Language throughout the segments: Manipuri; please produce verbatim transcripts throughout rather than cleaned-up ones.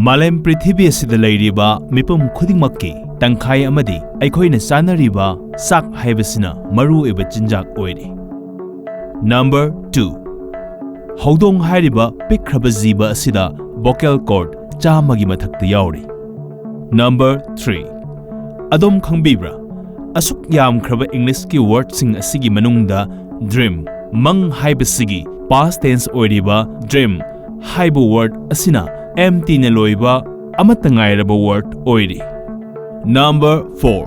ꯃꯥꯂꯦꯝ ꯄ꯭ꯔꯤꯊꯤꯕꯤ ꯑꯁꯤꯗ ꯂꯩꯔꯤꯕ ꯃꯤꯄꯨꯝ ꯈꯨꯗꯤꯡꯃꯛꯀꯤ ꯇꯪꯈꯥꯏ ꯑꯃꯗꯤ ꯑꯩꯈꯣꯏꯅ ꯆꯥꯅꯔꯤꯕ ꯆꯥꯛ ꯍꯥꯏꯕꯁꯤꯅ ꯃꯔꯨꯑꯣꯏꯕ ꯆꯤꯟꯖꯥꯛ ꯑꯣꯏꯔꯤ꯫ Number two, ꯍꯧꯗꯣꯡ ꯍꯥꯏꯔꯤꯕ ꯄꯤꯛꯈ꯭ꯔꯕ ꯖꯤꯕ ꯑꯁꯤꯗ vocal cord ꯆꯥꯝꯃꯒꯤ ꯃꯊꯛꯇ ꯌꯥꯎꯔꯤ꯫ Number three, ꯑꯗꯣꯝ ꯈꯪꯕꯤꯕ꯭ꯔꯥ? ꯑꯁꯨꯛ ꯌꯥꯝꯈ꯭ꯔꯕ ꯏꯪꯂꯤꯁꯀꯤ ꯋꯥꯔꯗꯁꯤꯡ ꯑꯁꯤꯒꯤ ꯃꯅꯨꯡꯗ dream, ꯃꯪ ꯍꯥꯏꯕꯁꯤꯒꯤ past tense ꯑꯣꯏꯔꯤꯕ dream ꯍꯥꯏꯕ ꯋꯥꯔꯗ ꯑꯁꯤꯅ M T ꯅ ꯂꯣꯏꯕ ꯑꯃꯠꯇ ꯉꯥꯏꯔꯕ ꯋꯥꯔꯗ ꯑꯣꯏꯔꯤ꯫ Number four,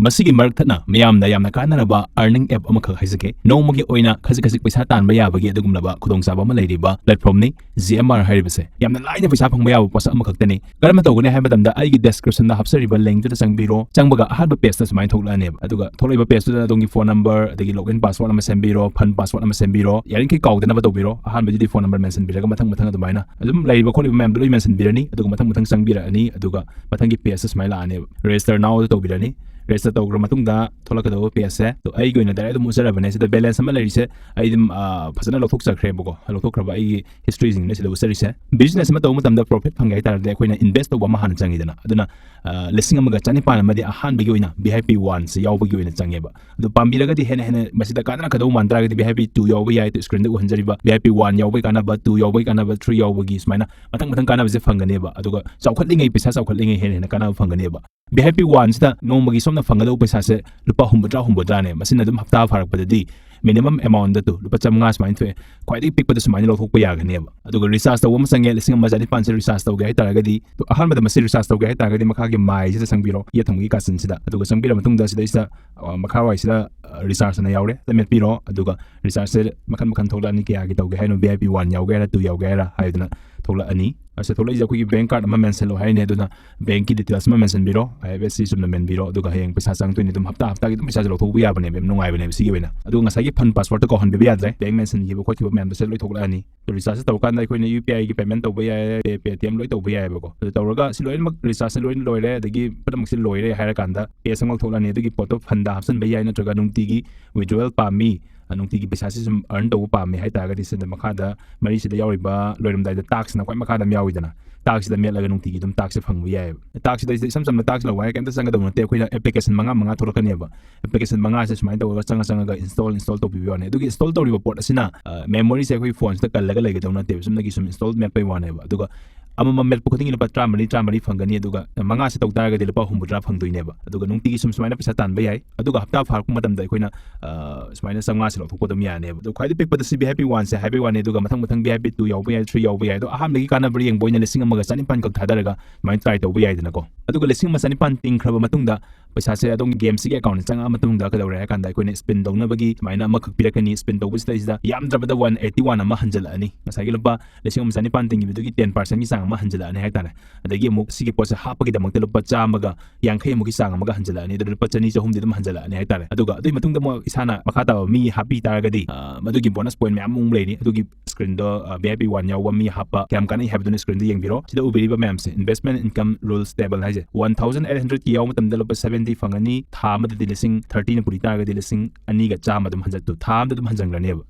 ꯃꯁꯤꯒꯤ ꯃꯔꯛ ꯊꯠꯅ ꯃꯤꯌꯥꯝꯗ ꯌꯥꯝꯅ ꯀꯥꯟꯅꯔꯕ earning app ꯑꯃꯈꯛ ꯍꯥꯏꯖꯒꯦ꯫ ꯅꯣꯡꯃꯒꯤ ꯑꯣꯏꯅ ꯈꯖꯤꯛ ꯈꯖꯤꯛ ꯄꯩꯁꯥ ꯇꯥꯟꯕ ꯌꯥꯕꯒꯤ ꯑꯗꯨꯒꯨꯝꯂꯕ ꯈꯨꯗꯣꯡꯆꯥꯕ ꯑꯃ ꯂꯩꯔꯤꯕ platform ꯅꯤ꯫ G M R ꯍꯥꯏꯔꯤꯕꯁꯦ ꯌꯥꯝꯅ ꯂꯥꯏꯅ ꯄꯩꯁꯥ ꯐꯪꯕ ꯌꯥꯕ ꯄꯣꯠꯁꯛ ꯑꯃꯈꯛꯇꯅꯤ꯫ ꯀꯔꯝꯅ ꯇꯧꯒꯅꯤ ꯍꯥꯏꯕ ꯃꯇꯝꯗ, ꯑꯩꯒꯤ description ꯗ ꯍꯥꯞꯆꯔꯤꯕ link ꯇꯨꯗ ꯆꯪꯕꯤꯔꯣ꯫ ꯆꯪꯕꯒ ꯑꯍꯥꯟꯕ page ꯇ ꯁꯨꯃꯥꯏꯅ ꯊꯣꯛꯂꯛꯑꯅꯦꯕ꯫ ꯑꯗꯨꯒ ꯊꯣꯛꯂꯛꯏꯕ page ꯇꯨꯗ ꯑꯗꯣꯝꯒꯤ phone number, ꯑꯗꯒꯤ login password ꯑꯃ ꯁꯦꯝꯕꯤꯔꯣ, fund password ꯑꯃ ꯁꯦꯝꯕꯤꯔꯣ꯫ ꯌꯥꯔꯤꯈꯩ ꯀꯥꯎꯗꯅꯕ ꯇꯧꯕꯤꯔꯣ꯫ ꯑꯍꯥꯟꯕꯗꯗꯤ phone number mention ꯕꯤꯔꯒ ꯃꯊꯪ ꯃꯊꯪ ꯑꯗꯨꯃꯥꯏꯅ ꯑꯗꯨꯝ ꯂꯩꯔꯤꯕ ꯈꯣꯠꯂꯤꯕ ꯃꯌꯥꯝꯗꯣ ꯂꯣꯏ mention ꯕꯤꯔꯅꯤ꯫ ꯑꯗꯨꯒ ꯃꯊꯪ ꯃꯊꯪ ꯆꯪꯕꯤꯔꯛꯑꯅꯤ꯫ ꯑꯗꯨꯒ ꯃꯊꯪꯒꯤ page ꯁꯦ ꯁꯨꯃꯥꯏꯅ ꯂꯥꯛꯑꯅꯦꯕ꯫ Register now ꯗ ꯇꯧꯕꯤꯔꯅꯤ꯫ Register ꯇꯧꯈ꯭ꯔ ꯃꯇꯨꯡꯗ ꯊꯣꯛꯂꯛꯀꯗꯧꯕ page ꯁꯦ, ꯑꯗꯣ ꯑꯩꯒꯤ ꯑꯣꯏꯅ direct ꯑꯗꯨꯝ ꯎꯠꯆꯔꯕꯅꯦ꯫ ꯁꯤꯗ balance ꯑꯃ ꯂꯩꯔꯤꯁꯦ ꯑꯩ ꯑꯗꯨꯝ, ꯑ, ꯐꯖꯅ ꯂꯧꯊꯣꯛꯆꯈ꯭ꯔꯦꯕꯀꯣ꯫ ꯂꯧꯊꯣꯛꯈ꯭ꯔꯕ ꯑꯩꯒꯤ history ꯁꯤꯡꯅꯦ ꯁꯤꯗ ꯎꯠꯆꯔꯤꯁꯦ꯫ Business ꯑꯃ ꯇꯧꯕ ꯃꯇꯝꯗ profit ꯐꯪꯒꯦ ꯍꯥꯏ ꯇꯥꯔꯗꯤ ꯑꯩꯈꯣꯏꯅ invest ꯇꯧꯕ ꯑꯃ ꯍꯥꯟꯅ ꯆꯪꯉꯤꯗꯅ꯫ ꯑꯗꯨꯅ, ꯑ, ꯂꯤꯁꯤꯡ ꯑꯃꯒ ꯆꯅꯤꯄꯥꯟ ꯑꯃꯗꯤ ꯑꯍꯥꯟꯕꯒꯤ ꯑꯣꯏꯅ V I P one ꯁꯦ ꯌꯥꯎꯕꯒꯤ ꯑꯣꯏꯅ ꯆꯪꯉꯦꯕ꯫ ꯑꯗꯨ ꯄꯥꯝꯕꯤꯔꯒꯗꯤ ꯍꯦꯟꯅ ꯍꯦꯟꯅ ꯃꯁꯤꯗ ꯀꯥꯟꯅꯔꯛꯀꯗꯧꯕ ꯃꯥꯟ ꯇꯥꯔꯒꯗꯤ V I P two ꯌꯥꯎꯕ ꯌꯥꯏ꯫ ꯑꯗꯨ screen the ꯎꯍꯟꯖꯔꯤꯕ V I P one ꯌꯥꯎꯕꯒꯤ ꯀꯥꯟꯅꯕ, two ꯌꯥꯎꯕꯒꯤ ꯀꯥꯟꯅꯕ, three ꯌꯥꯎꯕꯒꯤ ꯁꯨꯃꯥꯏꯅ ꯃꯊꯪ ꯃꯊꯪ ꯀꯥꯟꯅꯕꯁꯦ ꯐꯪꯒꯅꯦꯕ꯫ ꯑꯗꯨꯒ ꯆꯥꯎꯈꯠꯂꯤꯉꯩ, ꯄꯩꯁꯥ ꯆꯥꯎꯈꯠꯂꯤꯉꯩ ꯍꯦꯟꯅ ꯍꯦꯟꯅ ꯀꯥꯟꯅꯕ ꯐꯪꯒꯅꯦꯕ꯫ V I P one ꯁꯤꯗ ꯅꯣꯡꯃꯒꯤ ꯁꯣꯝꯅ ꯐꯪꯒꯗꯧꯕ ꯄꯩꯁꯥꯁꯦ ꯂꯨꯄꯥ ꯍꯨꯝꯐꯨꯇꯔꯥ, ꯍꯨꯝꯐꯨꯇꯔꯥꯅꯦ꯫ ꯃꯁꯤꯅ ꯑꯗꯨꯝ ꯍꯞꯇꯥ ꯐꯥꯔꯛꯄꯗꯗꯤ minimum amount ꯇꯨ ꯂꯨꯄꯥ ꯆꯥꯝꯃꯉꯥ ꯁꯨꯃꯥꯏꯅ ꯊꯣꯛꯑꯦ꯫ ꯈ꯭ꯋꯥꯏꯗꯒꯤ ꯄꯤꯛꯄꯗ ꯁꯨꯃꯥꯏꯅ ꯂꯧꯊꯣꯛꯄ ꯌꯥꯒꯅꯦꯕ꯫ ꯑꯗꯨꯒ recharge ꯇꯧꯕ ꯑꯃ ꯆꯪꯉꯦ, ꯂꯤꯁꯤꯡ ꯑꯃ ꯆꯅꯤꯄꯥꯟꯁꯦ recharge ꯇꯧꯒꯦ ꯍꯥꯏ ꯇꯥꯔꯒꯗꯤ, ꯑꯗꯣ ꯑꯍꯥꯟꯕꯗ ꯃꯁꯤ recharge ꯇꯧꯒꯦ ꯍꯥꯏ ꯇꯥꯔꯒꯗꯤ ꯃꯈꯥꯒꯤ my ꯁꯤꯗ ꯆꯪꯕꯤꯔꯣ, ꯌꯦꯠ ꯊꯪꯕꯒꯤ ꯀꯥꯆꯤꯟꯁꯤꯗ꯫ ꯑꯗꯨꯒ ꯆꯪꯕꯤꯔ ꯃꯇꯨꯡꯗ ꯁꯤꯗꯩꯁꯤꯗ, ꯑ, ꯃꯈꯥꯋꯥꯏꯁꯤꯗ, ꯑ, recharge ꯑꯅ ꯌꯥꯎꯔꯦ꯫ ꯑꯗ ꯃꯦꯠꯄꯤꯔꯣ꯫ ꯑꯗꯨꯒ recharge ꯁꯦ ꯃꯈꯜ ꯃꯈꯜ ꯊꯣꯛꯂꯛꯑꯅꯤ, ꯀꯌꯥꯒꯤ ꯇꯧꯒꯦ ꯍꯥꯏꯅꯣ, V I P one ꯌꯥꯎꯒꯦ ꯍꯥꯏꯔ, two ꯌꯥꯎꯒꯦ ꯍꯥꯏꯔ ꯍꯥꯏꯗꯅ ꯊꯣꯛꯂꯛꯑꯅꯤ꯫ ꯑꯁꯤꯗ ꯊꯣꯛꯂꯛꯏꯁꯦ ꯑꯩꯈꯣꯏꯒꯤ bank card ꯑꯃ ꯃꯦꯟꯁꯤꯜꯂꯣ ꯍꯥꯏꯅꯤ꯫ ꯑꯗꯨꯅ bank ꯀꯤ details ꯑꯃ ꯃꯦꯟꯁꯤꯟꯕꯤꯔꯣ, I F S C ꯆꯨꯝꯅ ꯃꯦꯟꯕꯤꯔꯣ, ꯑꯗꯨꯒ ꯍꯌꯦꯡ ꯄꯩꯁꯥ ꯆꯪꯉꯛꯇꯣꯏꯅꯤ꯫ ꯑꯗꯨꯝ ꯍꯞꯇꯥ ꯍꯞꯇꯥꯒꯤ ꯑꯗꯨꯝ ꯄꯩꯁꯥꯁꯦ ꯂꯧꯊꯣꯛꯄ ꯌꯥꯕꯅꯦꯕ, ꯌꯥꯝ ꯅꯨꯡꯉꯥꯏꯕꯅꯦꯕ ꯁꯤꯒꯤ ꯑꯣꯏꯅ꯫ ꯑꯗꯨꯒ ꯉꯁꯥꯏꯒꯤ fund password ꯇꯣ ꯀꯥꯎꯍꯟꯕꯤꯕ ꯌꯥꯗ꯭ꯔꯦ꯫ Bank ꯃꯦꯟꯁꯤꯟꯈꯤꯕ ꯈꯣꯠꯈꯤꯕ ꯃꯌꯥꯝꯗꯣ ꯁꯤꯗ ꯂꯣꯏ ꯊꯣꯛꯂꯛꯑꯅꯤ꯫ ꯑꯗꯣ recharge ꯁꯦ ꯇꯧꯔꯀꯥꯟꯗ ꯑꯩꯈꯣꯏꯅ U P I ꯒꯤ payment ꯇꯧꯕ ꯌꯥꯏ, Pay, Paytm ꯂꯣꯏ ꯇꯧꯕ ꯌꯥꯏꯑꯕꯀꯣ꯫ ꯑꯗꯨ ꯇꯧꯔꯒ ꯁꯤ ꯂꯣꯏꯅꯃꯛ recharge ꯁꯦ ꯂꯣꯏꯅ ꯂꯣꯏꯔꯦ, ꯑꯗꯒꯤ ꯄꯨꯝꯅꯃꯛꯁꯦ ꯂꯣꯏꯔꯦ ꯍꯥꯏꯔꯀꯥꯟꯗ page ꯑꯃ ꯊꯣꯛꯂꯛꯑꯅꯤ꯫ ꯑꯗꯨꯒꯤ ꯄꯣꯠꯇꯣ fund ꯇ ꯍꯥꯞꯆꯤꯟꯕ ꯌꯥꯏ, ꯅꯠꯇ꯭ꯔꯒ ꯅꯨꯡꯇꯤꯒꯤ withdrawal ꯄꯥꯝꯃꯤ, ꯑ, ꯅꯨꯡꯇꯤꯒꯤ ꯄꯩꯁꯥꯁꯤ ꯁꯨꯝ earn ꯇꯧꯕ ꯄꯥꯝꯃꯤ ꯍꯥꯏ ꯇꯥꯔꯒꯗꯤ ꯁꯤꯗ ꯃꯈꯥꯗ ꯃꯔꯤꯁꯤꯗ ꯌꯥꯎꯔꯤꯕ ꯂꯣꯏꯔꯝꯗꯥꯏꯗ task ꯅ ꯈ꯭ꯋꯥꯏ ꯃꯈꯥꯗ ꯑꯃ ꯌꯥꯎꯋꯤꯗꯅ, ꯇꯥꯛꯁꯤꯗ ꯃꯦꯠꯂꯒ ꯅꯨꯡꯇꯤꯒꯤ ꯑꯗꯨꯝ ꯇꯥꯛꯁꯦ ꯐꯪꯕ ꯌꯥꯏꯑꯕ꯫ ꯇꯥꯛꯁꯤꯗ ꯏꯁꯝ ꯁꯝꯅ ꯇꯥꯛꯁ ꯂꯧꯕ ꯍꯥꯏꯔ ꯀꯩꯝꯇ ꯆꯪꯒꯗꯧꯕ ꯅꯠꯇꯦ꯫ ꯑꯩꯈꯣꯏꯅ ꯑꯦꯄ꯭ꯂꯤꯀꯦꯁꯟ ꯃꯉꯥ ꯃꯉꯥ ꯊꯣꯛꯂꯛꯀꯅꯦꯕ꯫ ꯑꯦꯄ꯭ꯂꯤꯀꯦꯁꯟ ꯃꯉꯥꯁꯦ ꯁꯨꯃꯥꯏꯅ ꯇꯧꯔꯒ ꯆꯪꯉ ꯆꯪꯉꯒ ꯏꯟꯁꯇꯣꯜ ꯏꯟꯁꯇꯣꯜ ꯇꯧꯕꯤꯕ ꯋꯥꯅꯤ꯫ ꯑꯗꯨꯒꯤ ꯏꯟꯁꯇꯣꯜ ꯇꯧꯔꯤꯕ ꯄꯣꯠ ꯑꯁꯤꯅ ꯃꯦꯃꯣꯔꯤꯁꯦ ꯑꯩꯈꯣꯏ ꯐꯣꯟꯁꯤꯗ ꯀꯜꯂꯒ ꯂꯩꯒꯗꯧ ꯅꯠꯇꯦꯕ꯫ ꯆꯨꯝꯅꯒꯤ ꯁꯨꯝ ꯏꯟꯁꯇꯣꯜ ꯃꯦꯠꯄꯩ ꯋꯥꯅꯦꯕ꯫ ꯑꯗꯨꯒ ꯑꯃꯃꯝ ꯃꯦꯠꯄ ꯈꯨꯗꯤꯡꯒꯤ ꯂꯨꯄꯥ ꯇꯔꯥꯃꯔꯤ ꯇꯔꯥꯃꯔꯤ ꯐꯪꯒꯅꯤ꯫ ꯑꯗꯨꯒ ꯃꯉꯥꯁꯦ ꯇꯧ ꯇꯥꯔꯒꯗꯤ ꯂꯨꯄꯥ ꯍꯨꯝꯐꯨꯇꯔꯥ ꯐꯪꯗꯣꯏꯅꯦꯕ꯫ ꯑꯗꯨꯒ ꯅꯨꯡꯇꯤꯒꯤ ꯁꯨꯝ ꯁꯨꯃꯥꯏꯅ ꯄꯩꯁꯥ ꯇꯥꯟꯕ ꯌꯥꯏ꯫ ꯑꯗꯨꯒ ꯍꯞꯇꯥ ꯐꯥꯔꯛꯄ ꯃꯇꯝꯗ ꯑꯩꯈꯣꯏꯅ ꯁꯨꯃꯥꯏꯅ ꯆꯥꯝꯃꯉꯥꯁꯦ ꯂꯧꯊꯣꯛꯄ ꯑꯗꯨꯝ ꯌꯥꯅꯦꯕ꯫ ꯑꯗꯣ ꯈ꯭ꯋꯥꯏꯗꯒꯤ ꯄꯤꯛꯄꯗ ꯁꯤ ꯚꯤ ꯑꯥꯏ ꯄꯤ ꯋꯥꯟꯁꯦ ꯍꯥꯏꯕꯩ ꯋꯥꯅꯤ꯫ ꯑꯗꯨꯒ ꯃꯊꯪ ꯃꯊꯪ ꯚꯤ ꯑꯥꯏ ꯄꯤ ꯇꯨ ꯌꯥꯎꯕ ꯌꯥꯏ, ꯊ꯭ꯔꯤ ꯌꯥꯎꯕ ꯌꯥꯏ꯫ ꯑꯗꯣ ꯑꯍꯥꯟꯕꯒꯤ ꯀꯥꯟꯅꯕ ꯌꯦꯡꯕ ꯑꯣꯏꯅ ꯂꯤꯁꯤꯡ ꯑꯃꯒ ꯆꯅꯤꯄꯥꯟ ꯈꯛ ꯊꯥꯗꯔꯒ ꯁꯨꯃꯥꯏꯅ ꯇ꯭ꯔꯥꯏ ꯇꯧꯕ ꯌꯥꯏꯗꯅꯀꯣ꯫ ꯑꯗꯨꯒ ꯂꯤꯁꯤꯡ ꯑꯃ ꯆꯅꯤꯄꯥꯟ ꯇꯤꯡꯈ꯭ꯔꯕ ꯃꯇꯨꯡꯗ ꯄꯩꯁꯥꯁꯦ ꯑꯗꯨꯝ ꯒꯦꯝꯁꯤꯒꯤ ꯑꯦꯀꯥꯎꯟꯗ ꯆꯪꯉꯛꯑ ꯃꯇꯨꯡꯗ ꯀꯩꯗꯧꯔꯦ ꯍꯥꯏ ꯀꯥꯟꯗ ꯑꯩꯈꯣꯏꯅ ꯁ꯭ꯄꯤꯟ ꯇꯧꯅꯕꯒꯤ ꯁꯨꯃꯥꯏꯅ ꯑꯃꯈꯛ ꯄꯤꯔꯛꯀꯅꯤ꯫ ꯁ꯭ꯄꯤꯟ ꯇꯧꯕꯁꯤꯗꯩꯁꯤꯗ ꯌꯥꯝꯗ꯭ꯔꯕꯗ ꯋꯥꯟ ꯑꯩꯠꯇꯤ ꯋꯥꯟ ꯑꯃ ꯍꯟꯖꯜꯂꯛꯑꯅꯤ꯫ ꯉꯁꯥꯏꯒꯤ ꯂꯨꯄꯥ ꯂꯤꯁꯤꯡ ꯑꯃ ꯆꯅꯤꯄꯥꯟ ꯇꯤꯡꯈꯤꯕꯗꯨꯒꯤ ꯇꯦꯟ ꯄꯥꯔꯁꯦꯟꯒꯤ ꯆꯥꯡ ꯑꯃ ꯍꯟꯖꯜꯂꯛꯑꯅꯤ ꯍꯥꯏꯇꯥꯔꯦ꯫ ꯑꯗꯒꯤ ꯑꯃꯨꯛ ꯁꯤꯒꯤ ꯄꯣꯠꯁꯦ ꯍꯥꯞꯄꯒꯤꯗꯃꯛꯇ ꯂꯨꯄꯥ ꯆꯥꯝꯃꯒ ꯌꯥꯡꯈꯩ ꯑꯃꯨꯛꯀꯤ ꯆꯥꯡ ꯑꯃꯒ ꯍꯟꯖꯜꯂꯛꯑꯅꯤ꯫ ꯑꯗꯨ ꯂꯨꯄꯥ ꯆꯅꯤ ꯆꯍꯨꯝꯗꯤ ꯑꯗꯨꯝ ꯍꯟꯖꯜꯂꯛꯑꯅꯤ ꯍꯥꯏꯇꯥꯔꯦ꯫ ꯑꯗꯨꯒ ꯑꯗꯨꯒꯤ ꯃꯇꯨꯡꯗ ꯑꯃꯨꯛ ꯏꯁꯥꯅ ꯃꯈꯥ ꯇꯥꯕ ꯃꯤ ꯍꯥꯞꯄꯤ ꯇꯥꯔꯒꯗꯤ, ꯑ, ꯃꯗꯨꯒꯤ ꯕꯣꯅꯁ ꯄꯣꯏꯟ ꯃꯌꯥꯝ ꯑꯃꯨꯛ ꯂꯩꯔꯤ꯫ ꯑꯗꯨꯒꯤ ꯁ꯭ꯀ꯭ꯔꯤꯟꯗꯣ, ꯑ, ꯚꯤ ꯑꯥꯏ ꯄꯤ ꯋꯥꯟ ꯌꯥꯎꯕ ꯃꯤ ꯍꯥꯞꯄ ꯀꯌꯥꯝ ꯀꯥꯟꯅꯩ ꯍꯥꯏꯕꯗꯨꯅ ꯁ꯭ꯀ꯭ꯔꯤꯟꯗ ꯌꯦꯡꯕꯤꯔꯣ꯫ ꯁꯤꯗ ꯎꯕꯤꯔꯤꯕ ꯃꯌꯥꯝꯁꯦ investment income rules table ꯍꯥꯏꯁꯦ꯫ ꯋꯥꯟ ꯊꯥꯎꯖꯟ ꯑꯩꯠ ꯍꯟꯗ꯭ꯔꯦꯗꯀꯤ ꯌꯥꯎꯕ ꯃꯇꯝꯗ ꯂꯨꯄꯥ ꯁꯚꯦꯟꯇꯤ ꯐꯪꯒꯅꯤ꯫ ꯊꯥ ꯑꯃꯗꯗꯤ ꯂꯤꯁꯤꯡ ꯊꯥꯔꯇꯤꯅ ꯄꯨꯔꯤ ꯇꯥꯔꯒꯗꯤ ꯂꯤꯁꯤꯡ ꯑꯅꯤꯒ ꯆꯥꯝꯃ ꯑꯗꯨꯝ ꯍꯟꯖꯟ-, ꯊꯥ ꯑꯃꯗ ꯑꯗꯨꯝ ꯍꯟꯖꯟꯈ꯭ꯔꯅꯦꯕ꯫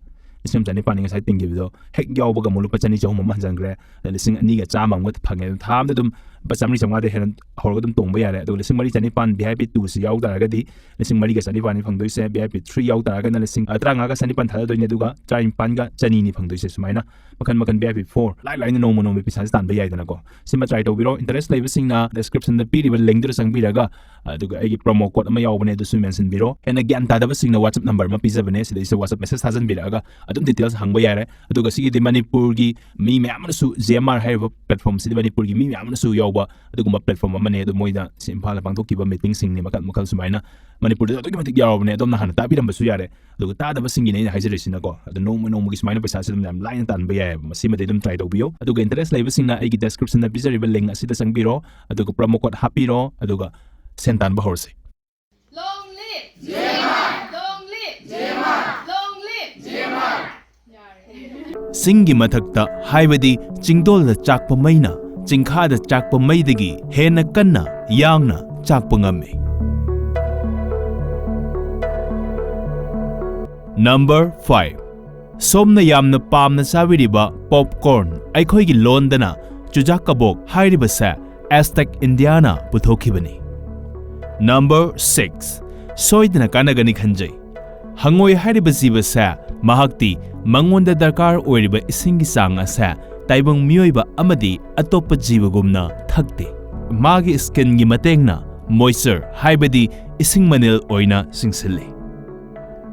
ꯂꯤꯁꯤꯡ ꯑꯃ ꯆꯅꯤꯄꯥꯟꯅꯤ ꯉꯁꯥꯏ ꯇꯤꯡꯈꯤꯕꯗꯣ ꯍꯦꯛ ꯌꯥꯎꯕꯒ ꯑꯃꯨꯛ ꯂꯨꯄꯥ ꯆꯅꯤ ꯆꯍꯨꯝ ꯑꯃ ꯍꯟꯖꯟꯈ꯭ꯔꯦ꯫ ꯑꯗ ꯂꯤꯁꯤꯡ ꯑꯅꯤꯒ ꯆꯥꯝꯃ ꯑꯃꯒ ꯐꯪꯉꯦ꯫ ꯑꯗꯨꯝ ꯊꯥ ꯑꯃꯗ ꯑꯗꯨꯝ ꯂꯨꯄꯥ ꯆꯥꯝꯃꯔꯤ ꯆꯥꯝꯃꯉꯥꯗ ꯍꯦꯟꯅ ꯍꯧꯔꯒ ꯑꯗꯨꯝ ꯇꯣꯡꯕ ꯌꯥꯔꯦ꯫ ꯑꯗꯨꯒ ꯂꯤꯁꯤꯡ ꯃꯔꯤ ꯆꯅꯤꯄꯥꯟ ꯚꯤ ꯑꯥꯏ ꯄꯤ ꯇꯨꯁꯤ ꯌꯥꯎ ꯇꯥꯔꯒꯗꯤ ꯂꯤꯁꯤꯡ ꯃꯔꯤꯒ ꯆꯅꯤꯄꯥꯟꯅꯤ ꯐꯪꯗꯣꯏꯁꯦ꯫ ꯚꯤ ꯑꯥꯏ ꯄꯤ ꯊ꯭ꯔꯤ ꯌꯥꯎ ꯇꯥꯔꯒꯅ ꯂꯤꯁꯤꯡ, ꯑ, ꯇꯔꯥꯃꯉꯥꯒ ꯆꯅꯤꯄꯥꯟ ꯊꯥꯗꯗꯣꯏꯅꯦ꯫ ꯑꯗꯨꯒ ꯇꯔꯥꯅꯤꯄꯥꯟꯒ ꯆꯅꯤꯅꯤ ꯐꯪꯗꯣꯏꯁꯦ꯫ ꯁꯨꯃꯥꯏꯅ ꯃꯈꯟ ꯃꯈꯟ ꯚꯤ ꯑꯥꯏ ꯄꯤ ꯐꯣꯔ ꯂꯥꯏ ꯂꯥꯏꯅ ꯅꯣꯡꯃ ꯅꯣꯡꯃꯒꯤ ꯄꯩꯁꯥꯁꯦ ꯇꯥꯟꯕ ꯌꯥꯏꯗꯅꯀꯣ꯫ ꯁꯤꯃ ꯇ꯭ꯔꯥꯏ ꯇꯧꯕꯤꯔꯣ꯫ ꯏꯟꯇꯔꯦꯁ ꯂꯩꯕꯁꯤꯡꯅ ꯗꯤꯁꯀ꯭ꯔꯤꯞꯁꯟꯗ ꯄꯤꯔꯤꯕ ꯂꯤꯡꯗꯨꯗ ꯆꯪꯕꯤꯔꯒ, ꯑꯗꯨꯒ ꯑꯩꯒꯤ ꯄ꯭ꯔꯣꯃꯣ ꯀꯣꯗ ꯑꯃ ꯌꯥꯎꯕꯅꯦ, ꯑꯗꯨꯁꯨ ꯃꯦꯟꯁꯤꯟꯕꯤꯔꯣ꯫ ꯍꯦꯟꯅ ꯒ꯭ꯌꯥꯟ ꯇꯥꯗꯕꯁꯤꯡꯅ WhatsApp ꯅꯝꯕꯔ ꯑꯃ ꯄꯤꯖꯕꯅꯦ, ꯁꯤꯗꯩꯁꯤꯗ WhatsApp ꯃꯦꯁꯦꯖ ꯊꯥꯖꯤꯟꯕꯤꯔꯛꯑꯒ ꯑꯗꯨꯝ ꯗꯤꯇꯦꯜꯁ ꯍꯪꯕ ꯌꯥꯔꯦ꯫ ꯑꯗꯨꯒ ꯁꯤꯒꯤꯗꯤ ꯃꯅꯤꯄꯨꯔꯒꯤ ꯃꯤ ꯃꯌꯥꯝ ꯑꯃꯅꯁꯨ, ꯖꯤ ꯑꯦꯝ ꯑꯥꯔ ꯍꯥꯏꯔꯤꯕ ꯄ꯭ꯂꯦꯠꯐꯣꯝꯁꯤꯗꯤ ꯃꯅꯤꯄꯨꯔꯒꯤ ꯃꯤ ꯃꯌꯥꯝ ꯑꯃꯅꯁꯨ ꯌꯥꯎꯕ ꯑꯗꯨꯒꯨꯝꯕ ꯄ꯭ꯂꯦꯠꯐꯣꯝ ꯑꯃꯅꯦ꯫ ꯑꯗꯨ ꯃꯣꯏꯗ ꯁꯤ ꯏꯝꯐꯥꯜꯗ ꯄꯥꯡꯊꯣꯛꯈꯤꯕ ꯃꯤꯇꯤꯡꯁꯤꯡꯅꯤ ꯃꯈꯜ ꯃꯈꯜ ꯁꯨꯃꯥꯏꯅ ꯃꯅꯤꯄꯨꯔꯗꯁꯨ ꯑꯗꯨꯛꯀꯤ ꯃꯇꯤꯛ ꯌꯥꯎꯔꯕꯅꯦ꯫ ꯑꯗꯣꯝꯅ ꯍꯥꯟꯅ ꯇꯥꯕꯤꯔꯝꯕꯁꯨ ꯌꯥꯔꯦ꯫ ꯑꯗꯨꯒ ꯇꯥꯗꯕꯁꯤꯡꯒꯤꯅꯦ ꯑꯩꯅ ꯍꯥꯏꯖꯔꯤꯁꯤꯅꯀꯣ꯫ ꯑꯗꯣ ꯅꯣꯡꯃ ꯅꯣꯡꯃꯒꯤ ꯁꯨꯃꯥꯏꯅ ꯄꯩꯁꯥꯁꯦ ꯑꯗꯨꯝ ꯌꯥꯝ ꯂꯥꯏꯅ ꯇꯥꯟꯕ ꯌꯥꯏꯑꯕ꯫ ꯃꯁꯤꯃꯗꯤ ꯑꯗꯨꯝ ꯇ꯭ꯔꯥꯏ ꯇꯧꯕꯤꯌꯣ꯫ ꯑꯗꯨꯒ ꯏꯟꯇꯔꯦꯁ ꯂꯩꯕꯁꯤꯡꯅ ꯑꯩꯒꯤ ꯗꯤꯁꯀ꯭ꯔꯤꯞꯁꯟꯗ ꯄꯤꯖꯔꯤꯕ ꯂꯤꯡ ꯑꯁꯤꯗ ꯆꯪꯕꯤꯔꯣ, ꯑꯗꯨꯒ ꯄ꯭ꯔꯣꯃꯣ ꯀꯣꯗ ꯍꯥꯞꯄꯤꯔꯣ, ꯑꯗꯨꯒ ꯁꯦꯟ ꯇꯥꯟꯕ ꯍꯧꯔꯁꯤ꯫ Long live! Long live! Long live! ꯆꯤꯡꯒꯤ ꯃꯊꯛꯇ, ꯍꯥꯏꯕꯗꯤ ꯆꯤꯡꯗꯣꯜꯗ ꯆꯥꯛꯄ ꯃꯩꯅ ꯆꯤꯡꯈꯥꯗ ꯆꯥꯛꯄ ꯃꯩꯗꯒꯤ ꯍꯦꯟꯅ ꯀꯟꯅ ꯌꯥꯡꯅ ꯆꯥꯛꯄ ꯉꯝꯃꯤ꯫ Number five, ꯁꯣꯝꯅ ꯌꯥꯝꯅ ꯄꯥꯝꯅ ꯆꯥꯕꯤꯔꯤꯕ popcorn, ꯑꯩꯈꯣꯏꯒꯤ ꯂꯣꯟꯗꯅ ꯆꯨꯖꯥꯛ ꯀꯕꯣꯛ ꯍꯥꯏꯔꯤꯕꯁꯦ Aztec Indiaꯅ ꯄꯨꯊꯣꯛꯈꯤꯕꯅꯤ꯫ Number six, ꯁꯣꯏꯗꯅ ꯀꯥꯟꯅꯒꯅꯤ ꯈꯟꯖꯩ꯫ ꯍꯪꯉꯣꯏ ꯍꯥꯏꯔꯤꯕ ꯖꯤꯕꯁꯦ, ꯃꯍꯥꯛꯇꯤ ꯃꯉꯣꯟꯗ ꯗꯔꯀꯥꯔ ꯑꯣꯏꯔꯤꯕ ꯏꯁꯤꯡꯒꯤ ꯆꯥꯡ ꯑꯁꯦ ꯇꯥꯏꯕꯪ ꯃꯤꯑꯣꯏꯕ ꯑꯃꯗꯤ ꯑꯇꯣꯞꯄ ꯖꯤꯕꯒꯨꯝꯅ ꯊꯛꯇꯦ꯫ ꯃꯥꯒꯤ skinꯒꯤ ꯃꯇꯦꯡꯅ moisture ꯍꯥꯏꯕꯗꯤ ꯏꯁꯤꯡ ꯃꯅꯤꯜ ꯑꯣꯏꯅ ꯆꯤꯡꯁꯤꯜꯂꯤ꯫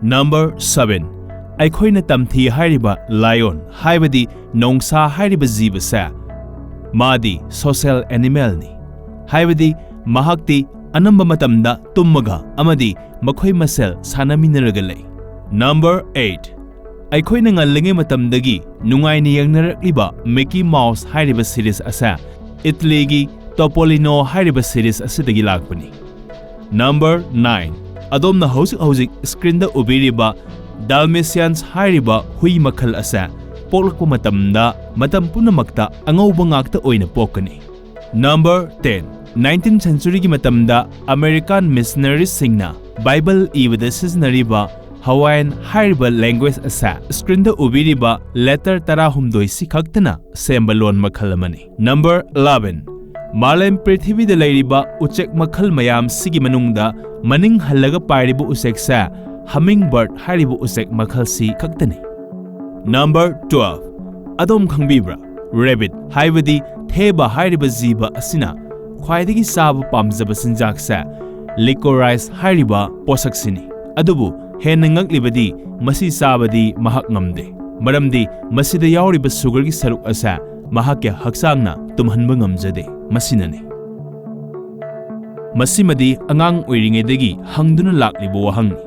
Number seven, ꯑꯩꯈꯣꯏꯅ ꯇꯝꯊꯤ ꯍꯥꯏꯔꯤꯕ lion ꯍꯥꯏꯕꯗꯤ ꯅꯣꯡꯁꯥ ꯍꯥꯏꯔꯤꯕ ꯖꯤꯕꯁꯦ, ꯃꯥꯗꯤ social animalꯅꯤ꯫ ꯍꯥꯏꯕꯗꯤ ꯃꯍꯥꯛꯇꯤ ꯑꯅꯝꯕ ꯃꯇꯝꯗ ꯇꯨꯝꯃꯒ ꯑꯃꯗꯤ ꯃꯈꯣꯏ ꯃꯁꯦꯜ ꯁꯥꯟꯅꯃꯤꯟꯅꯔꯒ ꯂꯩ꯫ Number eight, ꯑꯩꯈꯣꯏꯅ ꯉꯜꯂꯤꯉꯩ ꯃꯇꯝꯗꯒꯤ ꯅꯨꯡꯉꯥꯏꯅ ꯌꯦꯡꯅꯔꯛꯂꯤꯕ Mickey Mouse ꯍꯥꯏꯔꯤꯕ series ꯑꯁꯦ ꯏꯇꯂꯤꯒꯤ Topolino ꯍꯥꯏꯔꯤꯕ series ꯑꯁꯤꯗꯒꯤ ꯂꯥꯛꯄꯅꯤ꯫ Number nine, ꯑꯗꯣꯝꯅ ꯍꯧꯖꯤꯛ ꯍꯧꯖꯤꯛ screenꯗ ꯎꯕꯤꯔꯤꯕ Dalmatians ꯍꯥꯏꯔꯤꯕ ꯍꯨꯏ ꯃꯈꯜ ꯑꯁꯦ ꯄꯣꯛꯂꯛꯄ ꯃꯇꯝꯗ ꯃꯇꯝ ꯄꯨꯝꯅꯃꯛꯇ ꯑꯉꯧꯕ ꯉꯥꯛꯇ ꯑꯣꯏꯅ ꯄꯣꯛꯀꯅꯤ꯫ Number ten, nineteenth centuryꯒꯤ ꯃꯇꯝꯗ American missionaryꯁꯤꯡꯅ Bible ꯏꯕꯗ ꯁꯤꯖꯤꯟꯅꯔꯤꯕ Hawaiian ꯍꯥꯏꯔꯤꯕ language ꯑꯁꯦ screenꯗ ꯎꯕꯤꯔꯤꯕ letter ꯇꯔꯥꯍꯨꯝꯗꯣꯏꯁꯤ ꯈꯛꯇꯅ ꯁꯦꯝꯕ ꯂꯣꯟ ꯃꯈꯜ ꯑꯃꯅꯤ꯫ Number eleven, ꯃꯥꯂꯦꯝ ꯄ꯭ꯔꯤꯊꯤꯕꯤꯗ ꯂꯩꯔꯤꯕ ꯎꯆꯦꯛ ꯃꯈꯜ ꯃꯌꯥꯝꯁꯤꯒꯤ ꯃꯅꯨꯡꯗ ꯃꯅꯤꯡ ꯍꯜꯂꯒ ꯄꯥꯏꯔꯤꯕ ꯎꯆꯦꯛꯁꯦ hummingbird ꯍꯥꯏꯔꯤꯕ ꯎꯆꯦꯛ ꯃꯈꯜꯁꯤ ꯈꯛꯇꯅꯤ꯫ Number twelve, ꯑꯗꯣꯝ ꯈꯪꯕꯤꯕ꯭ꯔꯥ? Rabbit ꯍꯥꯏꯕꯗꯤ ꯊꯦꯕ ꯍꯥꯏꯔꯤꯕ ꯖꯤꯕ ꯑꯁꯤꯅ ꯈ꯭ꯋꯥꯏꯗꯒꯤ ꯆꯥꯕ ꯄꯥꯝꯖꯕ ꯆꯤꯟꯖꯥꯛꯁꯦ licorice ꯍꯥꯏꯔꯤꯕ ꯄꯣꯠꯁꯛꯁꯤꯅꯤ꯫ ꯑꯗꯨꯕꯨ ꯍꯦꯟꯅ ꯉꯛꯂꯤꯕꯗꯤ ꯃꯁꯤ ꯆꯥꯕꯗꯤ ꯃꯍꯥꯛ ꯉꯝꯗꯦ, ꯃꯔꯝꯗꯤ ꯃꯁꯤꯗ ꯌꯥꯎꯔꯤꯕ sugarꯒꯤ ꯁꯔꯨꯛ ꯑꯁꯦ ꯃꯍꯥꯛꯀꯤ ꯍꯛꯆꯥꯡꯅ ꯇꯨꯝꯍꯟꯕ ꯉꯝꯖꯗꯦ꯫ ꯃꯁꯤꯅꯅꯤ꯫ ꯃꯁꯤꯃꯗꯤ ꯑꯉꯥꯡ ꯑꯣꯏꯔꯤꯉꯩꯗꯒꯤ ꯍꯪꯗꯨꯅ ꯂꯥꯛꯂꯤꯕ ꯋꯥꯍꯪꯅꯤ꯫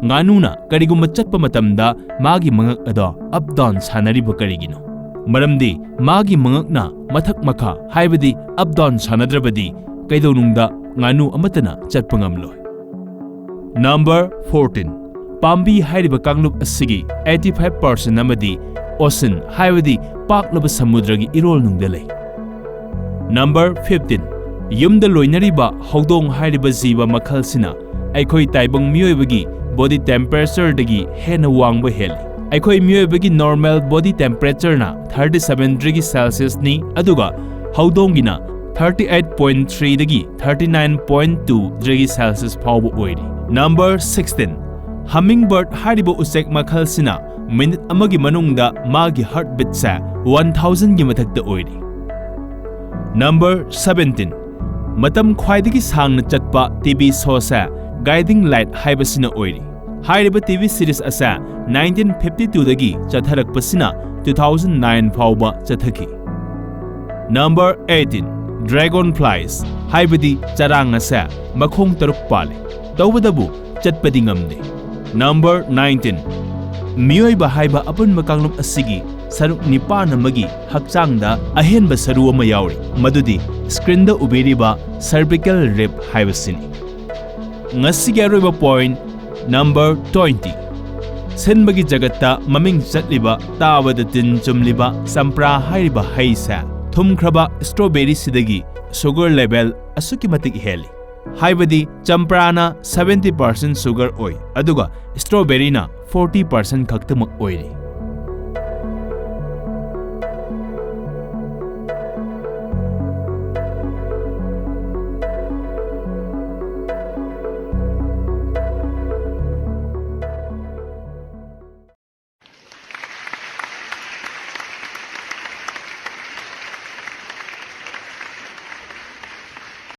ꯉꯥꯅꯨꯅ ꯀꯔꯤꯒꯨꯝꯕ ꯆꯠꯄ ꯃꯇꯝꯗ ꯃꯥꯒꯤ ꯃꯉꯛ ꯑꯗꯣ up down ꯁꯥꯟꯅꯔꯤꯕ ꯀꯔꯤꯒꯤꯅꯣ? ꯃꯔꯝꯗꯤ ꯃꯥꯒꯤ ꯃꯉꯛꯅ ꯃꯊꯛ ꯃꯈꯥ ꯍꯥꯏꯕꯗꯤ up down ꯁꯥꯟꯅꯗ꯭ꯔꯕꯗꯤ ꯀꯩꯗꯧꯅꯨꯡꯗ ꯉꯥꯅꯨ ꯑꯃꯠꯇꯅ ꯆꯠꯄ ꯉꯝꯂꯣꯏ꯫ Number fourteen, ꯄꯥꯝꯕꯤ ꯍꯥꯏꯔꯤꯕ ꯀꯥꯡꯂꯨꯞ ꯑꯁꯤꯒꯤ eighty five percent ꯑꯃꯗꯤ ocean ꯍꯥꯏꯕꯗꯤ ꯄꯥꯛꯂꯕ ꯁꯃꯨꯗ꯭ꯔꯒꯤ ꯏꯔꯣꯜꯅꯨꯡꯗ ꯂꯩ꯫ Number fifteen, ꯌꯨꯝꯗ ꯂꯣꯏꯅꯔꯤꯕ ꯍꯧꯗꯣꯡ ꯍꯥꯏꯔꯤꯕ ꯖꯤꯕ ꯃꯈꯜꯁꯤꯅ ꯑꯩꯈꯣꯏ ꯇꯥꯏꯕꯪ ꯃꯤꯑꯣꯏꯕꯒꯤ body temperatureꯗꯒꯤ ꯍꯦꯟꯅ ꯋꯥꯡꯕ ꯍꯦꯜꯂꯤ꯫ ꯑꯩꯈꯣꯏ ꯃꯤꯑꯣꯏꯕꯒꯤ normal body temperatureꯅ thirty seven degree Celsiusꯅꯤ, ꯑꯗꯨꯒ ꯍꯧꯗꯣꯡꯒꯤꯅ thirty eight point threeꯗꯒꯤ thirty nine point two degree Celsius ꯐꯥꯎꯕ ꯑꯣꯏꯔꯤ꯫ Number sixteen, hummingbird ꯍꯥꯏꯔꯤꯕ ꯎꯆꯦꯛ ꯃꯈꯜꯁꯤꯅ ꯃꯤꯅꯤꯠ ꯑꯃꯒꯤ ꯃꯅꯨꯡꯗ ꯃꯥꯒꯤ heartbeatꯁꯦ one thousandꯒꯤ ꯃꯊꯛꯇ ꯑꯣꯏꯔꯤ꯫ Number seventeen, ꯃꯇꯝ ꯈ꯭ꯋꯥꯏꯗꯒꯤ ꯁꯥꯡꯅ ꯆꯠꯄ ꯇꯤ ꯚꯤ ꯁꯣꯁꯦ Guiding Light ꯍꯥꯏꯕꯁꯤꯅ ꯑꯣꯏꯔꯤ꯫ ꯍꯥꯏꯔꯤꯕ ꯇꯤ ꯚꯤ series ꯑꯁꯦ nineteen fifty twoꯗꯒꯤ ꯆꯠꯊꯔꯛꯄꯁꯤꯅ two thousand nine ꯐꯥꯎꯕ ꯆꯠꯊꯈꯤ꯫ Number eighteen, dragonflies ꯍꯥꯏꯕꯗꯤ ꯆꯔꯥꯡ ꯑꯁꯦ ꯃꯈꯣꯡ ꯇꯔꯨꯛ ꯄꯥꯜꯂꯤ, ꯇꯧꯕꯇꯕꯨ ꯆꯠꯄꯗꯤ ꯉꯝꯗꯦ꯫ Number nineteen, ꯃꯤꯑꯣꯏꯕ ꯍꯥꯏꯕ ꯑꯄꯨꯟꯕ ꯀꯥꯡꯂꯨꯞ ꯑꯁꯤꯒꯤ ꯁꯔꯨꯛ ꯅꯤꯄꯥꯟ ꯑꯃꯒꯤ ꯍꯛꯆꯥꯡꯗ ꯑꯍꯦꯟꯕ ꯁꯔꯨ ꯑꯃ ꯌꯥꯎꯔꯤ, ꯃꯗꯨꯗꯤ screenꯗ ꯎꯕꯤꯔꯤꯕ cervical rib ꯍꯥꯏꯕꯁꯤꯅꯤ꯫ ꯉꯁꯤꯒꯤ ꯑꯔꯣꯏꯕ point, number twenty, ꯁꯤꯟꯕꯒꯤ ꯖꯒꯠꯇ ꯃꯃꯤꯡ ꯆꯠꯂꯤꯕ, ꯇꯥꯕꯗ ꯇꯤꯟ ꯆꯨꯝꯂꯤꯕ ꯆꯝꯄ꯭ꯔꯥ ꯍꯥꯏꯔꯤꯕ ꯍꯩꯁꯦ ꯊꯨꯝꯈ꯭ꯔꯕ strawberryꯁꯤꯗꯒꯤ sugar level ꯑꯁꯨꯛꯀꯤ ꯃꯇꯤꯛ ꯍꯦꯜꯂꯤ꯫ ꯍꯥꯏꯕꯗꯤ ꯆꯝꯄ꯭ꯔꯥꯅ seventy percent sugar ꯑꯣꯏ, ꯑꯗꯨꯒ strawberryꯅ forty percent ꯈꯛꯇꯃꯛ ꯑꯣꯏꯔꯤ꯫